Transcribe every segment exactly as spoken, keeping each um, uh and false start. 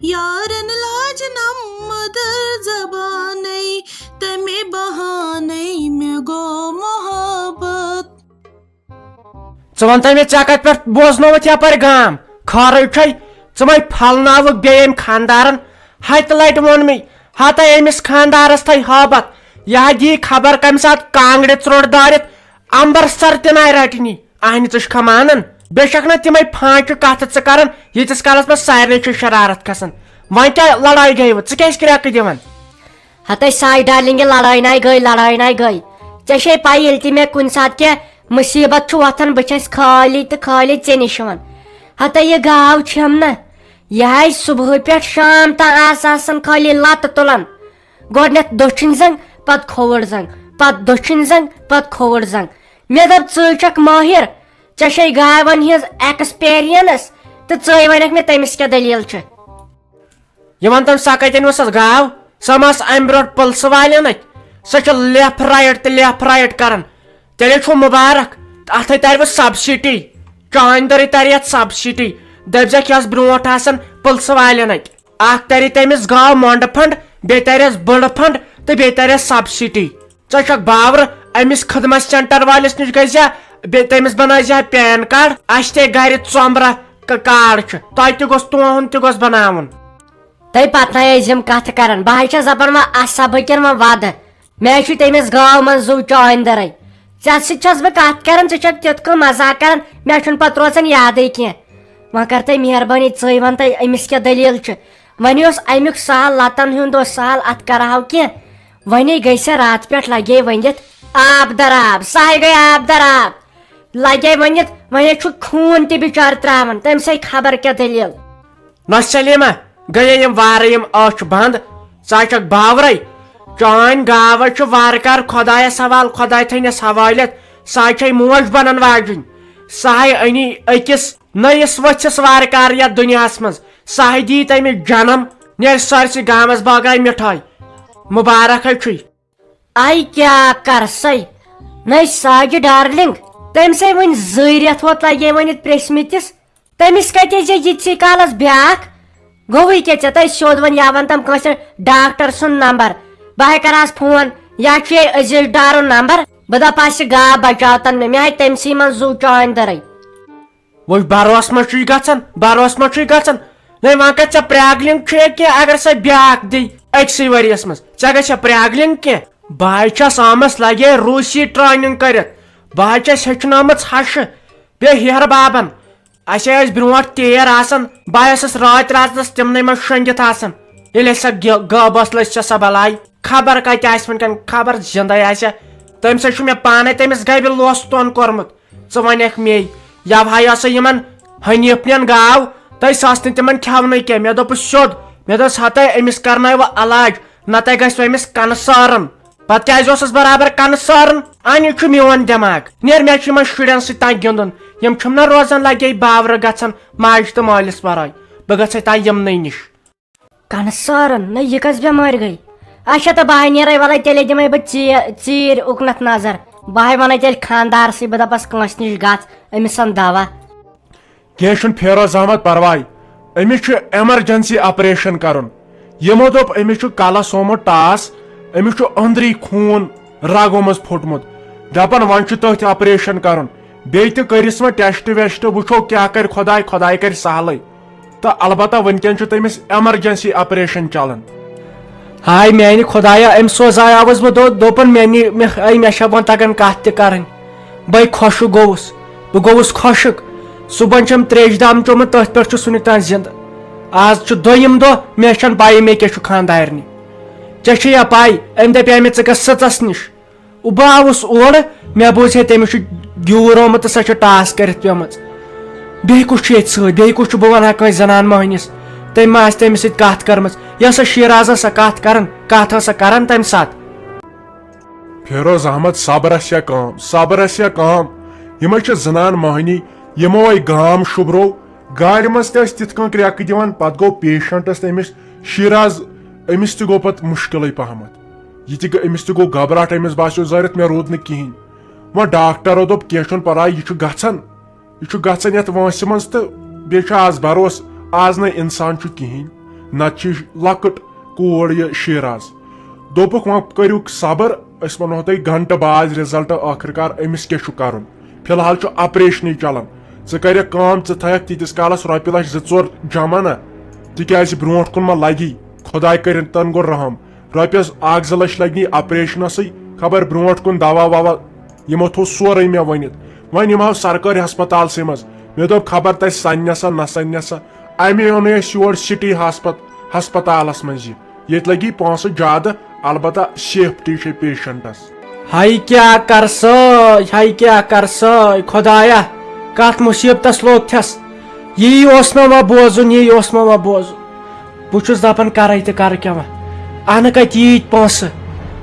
یارن لاج نم مٔدٕر زبانَے، تَمے بہانَے مےٚ گوٚو محبت۔ ژٕ وَن تہٕ مےٚ، ژےٚ کَتہِ پٮ۪ٹھ بوزنووُتھ یَپٲرۍ گام؟ خٲرٕے چھَے، ژٕ مَے پھَلناوُکھ بیٚیہِ أمۍ خانٛدارَن۔ ہَتہِ لَٹہِ ووٚن مےٚ، ہَتَے أمِس خانٛدارَس تھَے ہٲبَتھ، یہِ ہا دِیہِ خبر کَمہِ ساتہٕ کانٛگرِ ژرٛوٚٹ دٲرِتھ، اَمبَرسَر تہِ نَے رَٹنی۔ اہنہِ، ژٕ چھُکھا مانان؟ بے شک نہ، تِمے فانچہِ کتھٕ ژٕ کران، ییٖتِس کالس پتہٕ سارنٕے چھِ شرارت کھسان۔ وۄنۍ کیٛاہ لڑایہِ گٔیوٕ؟ ژٕ کیٛازِ کرٛٮ۪کہٕ دِوان؟ ہتے ساے ڈارلنگ، یہِ لڑٲے ناے گٔے، لڑٲے ناے گٔے۔ ژےٚ چھے پَے، ییٚلہِ تہِ مےٚ کُنہِ ساتہٕ کینٛہہ مُصیٖبت چھُ وۄتھان، بہٕ چھَس خٲلی تہٕ خٲلی ژےٚ نِش یِوان۔ ہتے یہِ گاو چھَم نہ، یہِ ہاے صُبحہٕ پٮ۪ٹھ شام تام آس آسان خٲلی لتہٕ تُلان۔ گۄڈٕنٮ۪تھ دٔچھِنۍ زنٛگ، پتہٕ کھووُر زنٛگ، پتہٕ دٔچھِنۍ زنٛگ، پتہٕ کھووُر زنٛگ۔ مےٚ دوٚپ، ژٕے چھکھ مٲہِر، ژےٚ چھے گاوَن ہٕنٛز ایکسپیرینس، تہٕ ژٕے ونکھ مےٚ تٔمِس کیٛاہ دٔلیٖل چھِ۔ یہِ وَن تَم، سۄ کَتٮ۪ن ٲس سۄ گاو؟ سۄ ما ٲس اَمہِ برونٛٹھ پُلسہٕ والٮ۪ن اَتھِ؟ سۄ چھِ لیفٹ رایٹ تہٕ لیفٹ رایٹ کران۔ تیٚلے چھُو مُبارک، تہٕ اَتھے تَرِ وۄنۍ سبسڈی۔ چانہِ دٔرٕے تَرِ یَتھ سبسڈی۔ دٔپۍ زٮ۪کھ، یۄس برونٛٹھ آسان پُلسہٕ والٮ۪ن اَتھِ۔ اکھ ترِ تٔمِس گاو مۄنڈٕ پھنڈ، بیٚیہِ ترٮ۪س بٔڑٕ پھنڈ تہٕ بیٚیہِ ترٮ۪س سبسڈی۔ ژٕ چھکھ باورٕ، أمِس خدمت سینٹر وٲلِس نِش گٔژھۍ زِ، بیٚیہِ تٔمِس بنٲوۍ زِ پین کارڈ۔ اَسہِ تہِ گرِ ژۄمبرا ک-، کارڈ چھُ، تۄہہِ تہِ گوٚژھ، تُہُنٛد تہِ گوٚژھ بناوُن۔ تۄہہِ پتہٕ ٲسۍ یِم کتھٕ کران، بہٕ ہاے چھَس دپان وۄنۍ اَسا بہٕ کِنہٕ وۄنۍ ودٕ۔ مےٚ چھُ تٔمِس گاو منٛز زُو چٲنۍ دٔرٕے۔ ژےٚ سۭتۍ چھَس بہٕ کَتھ کَران، ژٕ چھَکھ تیُتھ کانٛہہ مَذاق کَران، مےٚ چھُنہٕ پَتہٕ روزان یادٕے کینٛہہ۔ وۄنۍ کَر تہٕ مہربٲنی، ژٕے وَن تہٕ أمِس کیٛاہ دٔلیٖل چھِ؟ وۄنۍ اوس اَمیُک سہل، لَتَن ہُنٛد اوس سہل، اَتھ کَرٕہاو کینٛہہ۔ وۄنۍ گٔے سۄ راتہٕ پٮ۪ٹھ لَگے ؤنِتھ آب دَر آب، سۄ ہَے گٔے آب دَر آب۔ لَگے ؤنِتھ، وۄنۍ چھُ خوٗن تہِ بِچارٕ ترٛاوان، تٔمۍ سٕے خبر کیٛاہ دٔلیٖل۔ نہ سلیمہ، گٔیے یِم وارٕ یِم أچھ بنٛد، ژٕ ہا چھکھ باورے۔ چٲنۍ گاو چھِ وارٕ کار خۄدایس حوالہٕ، خۄداے تھٲینس حوالت۔ سۄ ہا چھے موج بنن واجِنۍ۔ سۄ ہاے أنی أکِس نٔیِس ؤژھِس وارٕ کار یتھ دُنیاہس منٛز۔ سۄ ہاے دی تٔمِس جنم، نیرِ سٲرسٕے گامس باگاے مِٹھٲے۔ مُبارک ہے چھُے۔ آے کیٛاہ کرسے؟ نَے ساجہِ ڈارلنگ، تٔمۍ سے وٕنۍ زٕے رٮ۪تھ ووت لگے وۄنۍ ییٚتہِ پرٛژھمٕتِس۔ تٔمِس کَتہِ زِ یِتسٕے کالس بیٛاکھ؟ گوٚوٕے کیٛاہ ژےٚ تۄہہِ سیوٚد وۄنۍ یا وَن تَم کٲنٛسہِ ڈاکٹر سُنٛد نمبر؟ بہٕ ہَے کَرٕ آز فون، یا چھُ یہِ عزیز ڈارُن نمبر؟ بہٕ دَپہٕ آسہِ گاو بچاو تَن مےٚ، مےٚ ہَے تٔمۍ سٕے منٛز زُو چٲنۍ دٔرٕے۔ وۄنۍ بروس ما چھُے گژھان؟ بروس ما چھُے گژھان؟ نَے وۄنۍ کَتھ ژےٚ پرٛاگلِنٛگ چھُ یا کینٛہہ؟ اگر سۄ بیٛاکھ دی أکسٕے ؤریَس منٛز، ژےٚ گژھِ پرٛاگلِنٛگ کینٛہہ؟ بہٕ حظ چھَس آمٕژ لگے روٗسی ٹرٛینِنٛگ کٔرِتھ۔ بہٕ حظ چھَس ہیٚچھنٲومٕژ ہَشہٕ، بیٚیہِ ہیہَر بابَن۔ اَسہِ ٲسۍ برونٛٹھ تیر آسان، بہٕ حظ ٲسٕس راتھ راتَس تِمنٕے منٛز شۄنٛگِتھ آسان۔ ییٚلہِ اَسہِ سۄ گِ-، گٲب ٲس، لٔج سۄ سۄ بَلاے۔ خبر کَتہِ آسہِ وٕنکٮ۪ن، خبر زِندَے آسہِ۔ تٔمۍ سۭتۍ چھُ مےٚ پانَے تٔمِس گَبہِ لوس توٚن کوٚرمُت۔ ژٕ وَنکھ مے، یَوٕ ہا یۄسہٕ یِمَن حنیٖفنٮ۪ن گاو، تہٕ سۄ ٲس نہٕ تِمَن کھٮ۪ونٕے کینٛہہ۔ مےٚ دوٚپُس سیوٚد، مےٚ دوٚپُس، ہَتَے أمِس کَرنٲیوٕ علاج، نَتہٕ گژھِ أمِس کَنہٕ سٲرَن۔ پتہٕ کیازِ اوسُس برابر کنہٕ سارن؟ ان، یہِ چھُ میون دٮ۪ماغ۔ نیر، مےٚ چھُ یِمن شُرٮ۪ن سۭتۍ تام گِنٛدُن۔ یِم چھِم نہ روزان لگے باورٕ گژھان ماجہِ تہٕ مٲلِس ورٲے۔ بہٕ گژھے تام یِمنٕے نِش۔ کنہٕ سارن؟ نہ، یہِ کۄس بٮ۪مٲرۍ گٔے؟ اچھا، تہٕ بہٕ ہاے نیرے، ولے تیٚلے دِمے بہٕ ژیٖر، ژیٖرۍ اُکنتھ نظر۔ بہٕ ہاے ونَے تیٚلہِ خاندارسٕے، بہٕ دپس کٲنٛسہِ نِش گژھ، أمِس اَن دوا۔ کینٛہہ چھُنہٕ فیروز احمد پرواے، أمِس چھُ ایمرجنسی آپریشن کرُن۔ یِمو دوٚپ أمِس چھُ کلس آمُت ٹاس، أمِس چھُ أنٛدری خوٗن رگو منٛز پھوٚٹمُت۔ دپان وۄنۍ چھُ تٔتھۍ آپریشن کرُن، بیٚیہِ تہِ کٔرِس وۄنۍ ٹیسٹ ویسٹ، وٕچھو کیٛاہ کرِ خۄداے، خۄداے کرِ سہلٕے۔ تہٕ البتہ وٕنکٮ۪ن چھُ تٔمِس ایمرجنسی آپریشن چلان۔ ہاے میانہِ خۄدایا، أمۍ سوزایاوس بہٕ دۄد، دوٚپُن مےٚ نی-، مےٚ، اے، مےٚ چھےٚ وۄنۍ تگان کتھ تہِ کرٕنۍ۔ بے خۄشک گوٚوُس، بہٕ گوٚوُس خۄشک۔ صُبحن چھَم تریشہِ دام چوٚمُت، تٔتھۍ پٮ۪ٹھ چھُس وُنیُک تام زِندٕ۔ آز چھُ دوٚیِم دۄہ، مےٚ چھَنہٕ پَیی مےٚ کیٛاہ چھُ خانٛدارنہِ۔ ژےٚ چھےٚ یا پَے، أمۍ دَپے مےٚ ژٕ گژھ سٕژَس نِش۔ بہٕ آوُس اورٕ، مےٚ بوٗز ہے تٔمِس چھُ گیوٗر آمُت تہٕ سۄ چھِ ٹاس کٔرِتھ پیٚمٕژ۔ بیٚیہِ کُس چھُ ییٚتہِ سۭتۍ؟ بیٚیہِ کُس چھُ؟ بہٕ وَنہٕ ہا کٲنٛسہِ زَنان مۄہنِس، تٔمۍ ما آسہِ تٔمِس سۭتۍ کَتھ کٔرمٕژ۔ یۄس سۄ شیٖراز ٲس سۄ کَتھ کَران، کَتھ ٲس سۄ کَران تَمہِ ساتہٕ۔ فیروز احمد، صبرس یا کٲم، صبرس یا کٲم۔ یِمے چھِ زنان مۄہنی، یِمو اے گام شُبرو۔ گاڑِ منٛز تہِ ٲسۍ تِتھ کٔنۍ کرٛٮ۪کہٕ دِوان، پتہٕ گوٚو پیشنٹس تہٕ أمِس شیراز، أمِس تہِ گوٚو پتہٕ مُشکلٕے پہمتھ۔ یہِ تہِ گٔے، أمِس تہِ گوٚو گھبراہٹ، أمِس باسیو ظٲہرتھ مےٚ روٗد نہٕ کِہیٖنۍ۔ وۄنۍ ڈاکٹرو دوٚپ، کینٛہہ چھُنہٕ پرواے، یہِ چھُ گژھان۔ یہِ چھُ گژھان یتھ وٲنٛسہِ منٛز تہٕ بیٚیہِ چھُ آز بروسہٕ، آز نَے انسان چھُ کِہیٖنۍ۔ نتہٕ چھِ لۄکٕٹ کوٗر یہِ شیراز۔ دوٚپُکھ، "وۄنۍ کٔرِو صبر، أسۍ ونہو تۄہہِ گھنٹہٕ بعد result ٲخٕر کار أمِس کیٛاہ چھُ کرُن۔ فی الحال چھُ operation ٕے چلان۔ ژٕ کَرٮ۪کھ کٲم، ژٕ تھایَکھ تیٖتِس کالس رۄپیہِ لچھ زٕ ژور جمع نا، تِکیٛازِ برونٛٹھ کُن ما لگی، خۄداے کٔرِنۍ تَن گوٚو رحم۔ رۄپیَس اکھ زٕ لچھ لگنی operation ٕے، خبر برونٛٹھ کُن دوا ووا، یِمو تھوٚو سورُے مےٚ ؤنِتھ۔ وۄنۍ نِمہو سرکٲرۍ ہسپتالسٕے منٛز۔" مےٚ دوٚپ، "خبر تَتہِ سننہِ سا نہ سننہِ سا۔" اَمے اوٚن اَسہِ یور city ہسپت-، ہسپتالس منٛز یہِ۔ ییٚتہِ لگی پونٛسہٕ زیادٕ، البتہ safety چھے patientس۔ ہاے کیٛاہ کر سٲے، ہاے کیٛاہ کر سٲے، خۄدایا، کتھ مُصیبتس لوٚگتھس؟ یی اوس مےٚ وۄنۍ بوزُن، یی اوس مےٚ وۄنۍ بوزُن۔ بہٕ چھُس دپان، کرے تہٕ کرٕ کیٛاہ وۄنۍ؟ انہٕ کتہِ ییٖتۍ پونٛسہٕ؟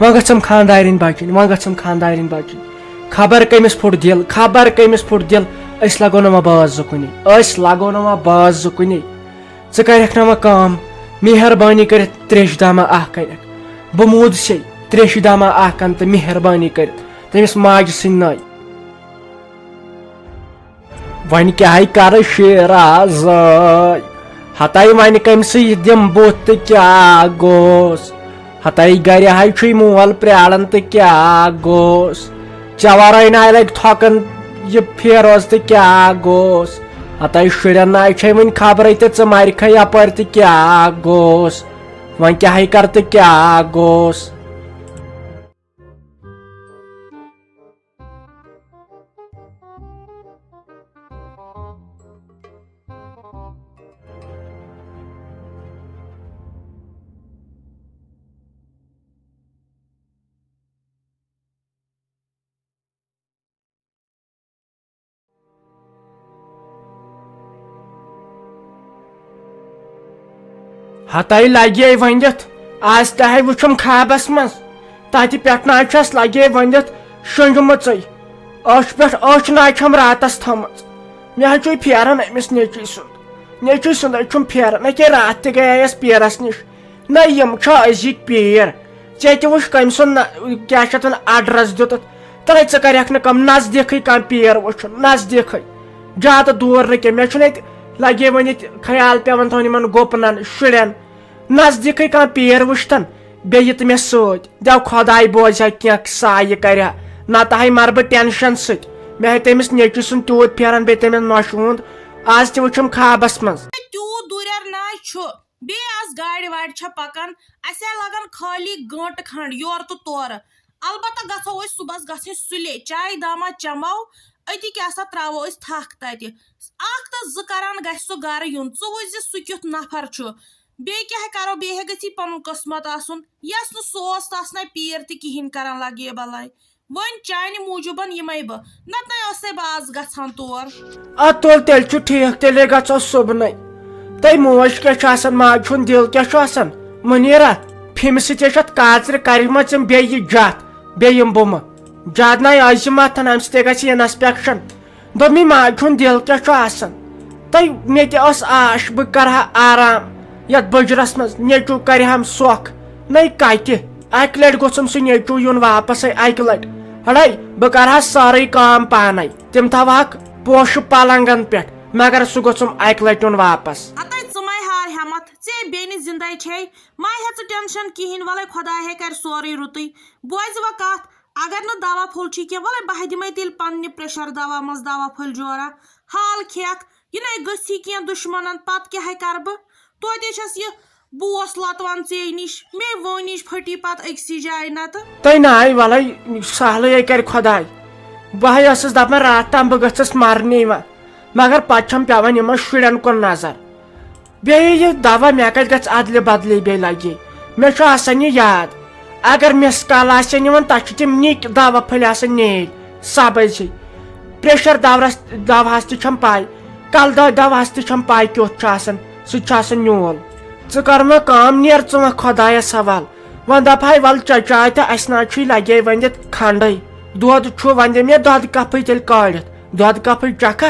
وۄنۍ گژھم خانٛدارِنۍ بچٕنۍ، وۄنۍ گژھم خانٛدارِنۍ بچٕنۍ۔ خبر کٔمِس پھُٹ دِل، خبر کٔمِس پھُٹ دِل۔ أسۍ لگو نہٕ وۄنۍ باز زٕ کُنی، أسۍ لگو نہٕ وۄنۍ باز زٕ کُنی۔ ژٕ کَرٮ۪کھ نہ وۄنۍ کٲم، مہربٲنی کٔرِتھ تریشہِ دامہ اکھ کَرٮ۪کھ۔ بہٕ موٗد سے تریشہِ دامہ اکھ کَن تہٕ مہربٲنی کٔرِتھ تٔمِس ماجہِ سٕنٛدۍ ناوِ۔ وۄنۍ کیٛاہ کَرٕ شیرازے؟ ہتاے وۄنۍ کٔمۍ سٕے دِم بُتھ تہٕ کیٛاہ گوٚژھ؟ ہتاے گرِ ہاے چھُے مول پرٛاران تہٕ کیٛاہ گوٚژھ؟ ژےٚ ورٲے ناے لگہِ تھۄکن یہِ فیروز تہٕ کیٛاہ گوٚژھ؟ ہتاے شُرٮ۪ن ناے چھے وٕنہِ خبرے تہٕ ژٕ مَرِکھے یپٲرۍ تہٕ کیٛاہ گوٚژھ؟ وۄنۍ کیٛاہ ہے کر تہٕ کیٛاہ گوٚژھ؟ ہتاے لگے ؤنِتھ، آز تہِ ہے وُچھُم خوابس منٛز، تتہِ پٮ۪ٹھ نہ چھس لگے ؤنِتھ شۄنٛگمٕژٕے۔ أچھ پٮ۪ٹھ أچھ نہ چھم راتس تھٲمٕژ۔ مےٚ حظ چھُے پھیران أمِس نیٚچوۍ سُنٛد، نیٚچوۍ سُنٛدے چھُم پھیران۔ أکے راتھ تہِ گٔیس پیرس نِش، نہ یِم چھا أزِکۍ پیٖر؟ ژےٚ تہِ وٕچھ کٔمۍ سُنٛد نہ-، کیٛاہ چھِ اتھ ونان، ایڈرس دیُتُتھ۔ تہٕ ژٕ کرکھ نہٕ کٲم، نزدیٖکھٕے کانٛہہ پیٖر وٕچھُن، نزدیٖکھٕے۔ زیادٕ دوٗر نہٕ کینٛہہ۔ مےٚ چھُنہٕ ییٚتہِ لگے وۄنۍ ییٚتہِ خیال پٮ۪وان تھاوُن یِمن گُپنن، شُرٮ۪ن۔ نزدیٖکھٕے کانٛہہ پیٖر وٕچھتن، بیٚیہِ یہِ تہٕ مےٚ سۭتۍ۔ دٮ۪و خۄداے بوزِ ہا کینٛہہ سایہِ کرِ ہا، نتہٕ ہاے مرٕ بہٕ ٹینشن سۭتۍ۔ مےٚ ہے تٔمِس نیٚچوۍ سُنٛد تیوٗت پھیران، بیٚیہِ تٔمِس نۄشہِ ہُنٛد۔ آز تہِ وٕچھُم خوابس منٛز۔ تیوٗت دوٗرٮ۪ر نہ چھُ۔ بیٚیہِ آز گاڑِ واڑِ چھےٚ پکان، اسہِ آے لگان خٲلی گٲنٹہٕ کھنڈ یورٕ تہٕ تورٕ۔ البتہ گژھو أسۍ صُبحس گژھٕنۍ سُلے، چایہِ دامہ چمو، أتی کیٛاہ سا تراوو أسۍ تھکھ تتہِ۔ اکھ تہٕ زٕ کران گژھِ سُہ گرٕ یُن، ژٕ وٕچھ زِ سُہ کیُتھ نفر چھُ۔ بیٚیہِ کیٛاہ کرو، بیٚیہِ ہے گژھِ پنُن قٕسمت آسُن۔ یس نہٕ سُہ اوس، تس نَے پیٖر تہِ کِہینۍ کران لگے بلاے۔ وۄنۍ چانہِ موٗجوٗبن یِمے بہٕ، نتہٕ نَے ٲسے بہٕ آز گژھان تور۔ اَدٕ تُل، تیٚلہِ چھُ ٹھیٖک، تیٚلے گژھو صُبنٕے۔ تۄہہِ موج کیٛاہ چھُ آسان، ماجہِ ہُنٛد دِل کیٛاہ چھُ آسان؟ مُنیٖرا، فِمہِ سۭتۍ چھِ اَتھ کاژرِ کَرِمَژ یِم بیٚیہِ یہِ جَتھ، بیٚیہِ یِم بُمہٕ۔ زیادٕ نَے ٲسۍ زِ مَتھان، اَمہِ سۭتۍ گژھِ اِنَسپٮ۪کشَن۔ دوٚپمَے، ماجہِ ہُنٛد دِل کیٛاہ چھُ آسان؟ تۄہہِ، مےٚ تہِ ٲس آش، بہٕ کَرٕ ہا آرام یَتھ بٕجرَس منٛز، نیٚچوٗ کَرِ ہَم سۄکھ۔ نَے کَتہِ؟ اَکہِ لَٹہِ گوٚژھُم سُہ نیٚچوٗ یُن واپَسَے اَکہِ لَٹہِ۔ ہَڑے، بہٕ کَرٕ ہا سٲرٕے کٲم پانَے۔ تِم تھاوہَکھ پوشہٕ پلنگن پٮ۪ٹھ، مگر سُہ گوٚژھُم اکہِ لٹہِ یُن واپس۔ ہتے ژٕ مے ہار ہٮ۪متھ، ژے بیٚنہِ زِندے چھے، مہ ہےٚ ژٕ ٹینشن کِہیٖنۍ، وَلَے خۄداے ہے کرِ سورُے رُتُے۔ بوزِ وۄنۍ کتھ، اگر نہٕ دوا پھوٚل چھُے کینٛہہ، وَلَے بہٕ ہا دِمے تیٚلہِ پننہِ پریشر دوا منٛز دوا پھٔلۍ جورا۔ حال کھٮ۪کھ، یہِ نے گٔژھی کینٛہہ دُشمنن، پتہٕ کیٛاہ ہے کرٕ بہٕ؟ توتہِ چھَس یہِ بوس لۄتوان ژے نِش، مے وٲنِج پھٔٹی پتہٕ أکسٕے جایہِ نتہٕ۔ تۄہہِ ناے ولے سہلٕے ہے کرِ خۄداے۔ بہٕ ہے ٲسٕس دپان راتھ تام بہٕ گٔژھٕس مرنہِ وۄنۍ، مگر پتہٕ چھم پٮ۪وان یِمن شُرٮ۪ن کُن نظر۔ بیٚیہِ یہِ دوا مےٚ کتہِ گژھِ ادلہِ بدلہِ بیٚیہِ لگہِ، مےٚ چھُ آسان یہِ یاد۔ اگر مِس کال آسہِ ہا نِوان، تتھ چھِ تِم نِکۍ دوا پھٔلۍ آسان نیٖلۍ سبٕزۍ ہِوۍ۔ پریشر دورس، دواہس تہِ چھم پاے، کلہٕ دٲدۍ دواہس تہِ چھم پاے کیُتھ چھُ آسان، سُہ تہِ چھُ آسان نیوٗل۔ ژٕ کر وۄنۍ کٲم، نیر ژٕ وۄنۍ خۄدایس حوال۔ وۄنۍ دپہٕ ہاے ول چچاے تہٕ اسہِ نہ چھُے لگے وۄنۍ دِتھ کھنڈے۔ دۄد چھُ، وۄنۍ دِ مےٚ دۄدٕ کپھٕے تیٚلہِ کٲڑِتھ، دۄدٕ کپھٕے چکھا۔